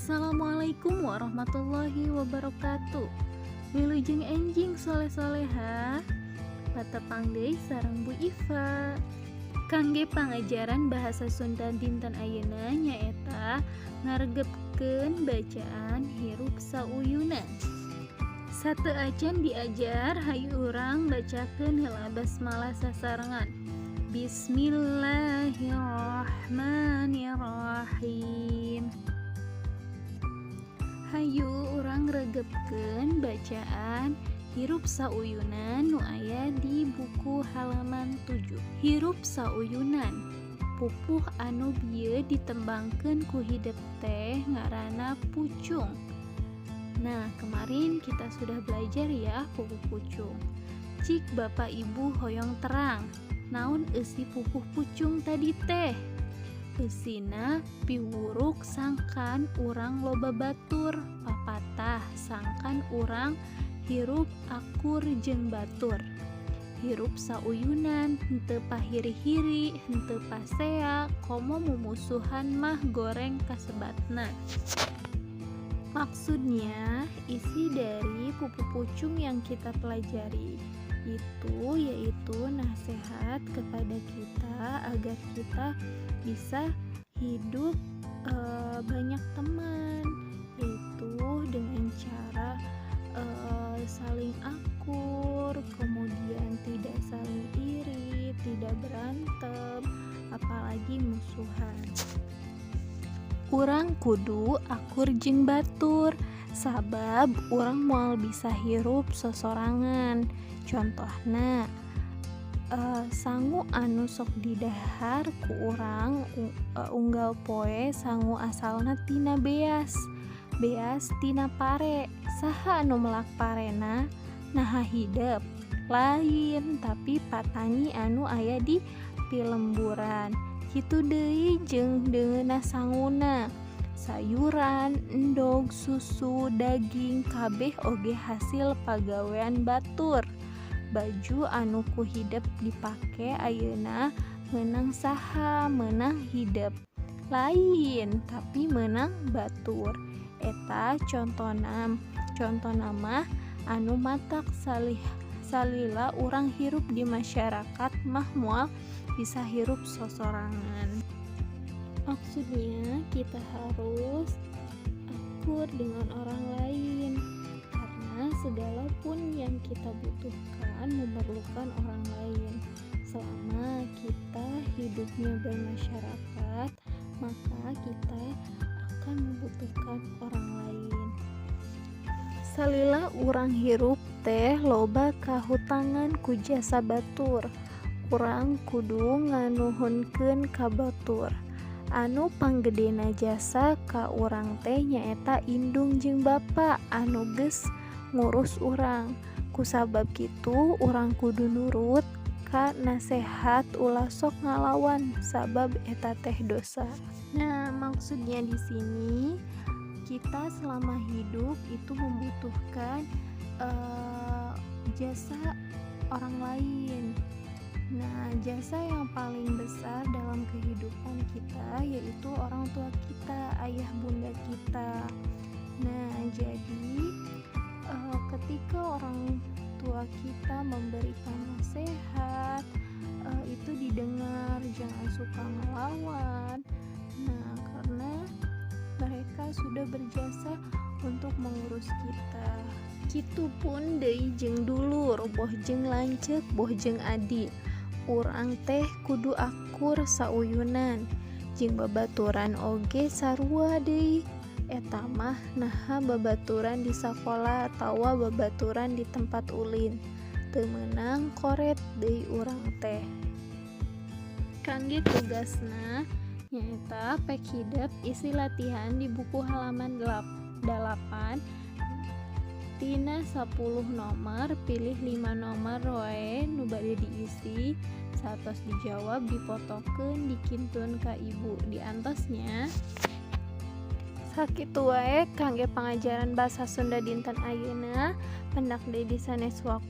Assalamualaikum warahmatullahi wabarakatuh. Wilujeng enjing soleh-soleha. Patepang deui sareng Bu Iva. Kangge pangajaran bahasa Sunda dinten ayeuna nyaeta ngaregepkeun bacaan hirup sauyunan. Sateuacan diajar, hayu urang bacakeun heula basmalah sasarengan. Bismillahirrahmanirrahim. Hayu urang regepkeun bacaan hirup sauyunan nu aya di buku halaman 7. Hirup sauyunan. Pupuh anu bieu ditembangkeun ku hidep teh ngaranna pucung. Nah, kemarin kita sudah belajar ya pupuh pucung. Cik bapak ibu hoyong terang, naon eusi pupuh pucung tadi teh? Eusina piwuruk sangkan urang loba batur, papatah sangkan urang hirup akur jeung batur. Hirup sauyunan, henteu pahiri-hiri, henteu pasea, komo mumusuhan mah goreng kasebatna. Maksudnya, isi dari pupuh pucung yang kita pelajari itu yaitu nasihat kepada kita agar kita bisa hidup banyak teman, yaitu dengan cara saling akur, kemudian tidak saling iri, tidak berantem, apalagi musuhan. Urang kudu akur jeung batur, sabab urang moal bisa hirup sosorangan. Contohna, sangu anu sok didahar ku urang unggal poe, sangu asalna tina beas, beas tina pare. Saha anu melak parena? Naha hidep? Lain, tapi patani anu aya di pilemburan. Kitu deui jeung deungeunna sanguna. Sayuran, endog, susu, daging, kabeh oge hasil pagawean batur. Baju anu ku hidep dipake ayeuna meunang saha? Meunang hidep? Lain, tapi meunang batur. Eta contona mah anu matak salila urang hirup di masyarakat mah moal bisa hirup sosorangan. Maksudnya kita harus akur dengan orang lain, karena segala pun yang kita butuhkan memerlukan orang lain. Selama kita hidupnya bermasyarakat, maka kita akan membutuhkan orang lain. Salila urang hirup teh loba kahutangan ku jasa batur. Urang kudu nganuhunkeun ka batur. Anu panggedena jasa ka urang teh nyaeta indung jeung bapa anu geus ngurus urang. Kusabab kitu urang kudu nurut ka nasehat, ulah sok ngalawan sabab eta teh dosa. Nah, maksudnya di sini kita selama hidup itu membutuhkan jasa orang lain. Nah, jasa yang paling besar dalam kehidupan kita yaitu orang tua kita, ayah bunda kita. Nah, jadi ketika orang tua kita memberikan nasihat, itu didengar, jangan suka ngelawan. Nah, karena mereka sudah berjasa untuk mengurus kita. Kitu pun deui jeung dulur, boh jeung lanceuk, boh jeung adi. Urang teh kudu akur sauyunan. Jeung babaturan oge sarua deui. Eta mah naha babaturan di sakola atawa babaturan di tempat ulin. Teu meunang koret deui urang teh. Kangge tugasna nyaeta pek hidep isi latihan di buku halaman 8 tina 10 nomor, pilih 5 nomor wae nu bade diisi. Saatos dijawab dipotokeun, dikintun ka ibu, diantosnya. Sakitu wae kangge pangajaran basa Sunda dinten ayeuna. Pendak deui di sanes waktu.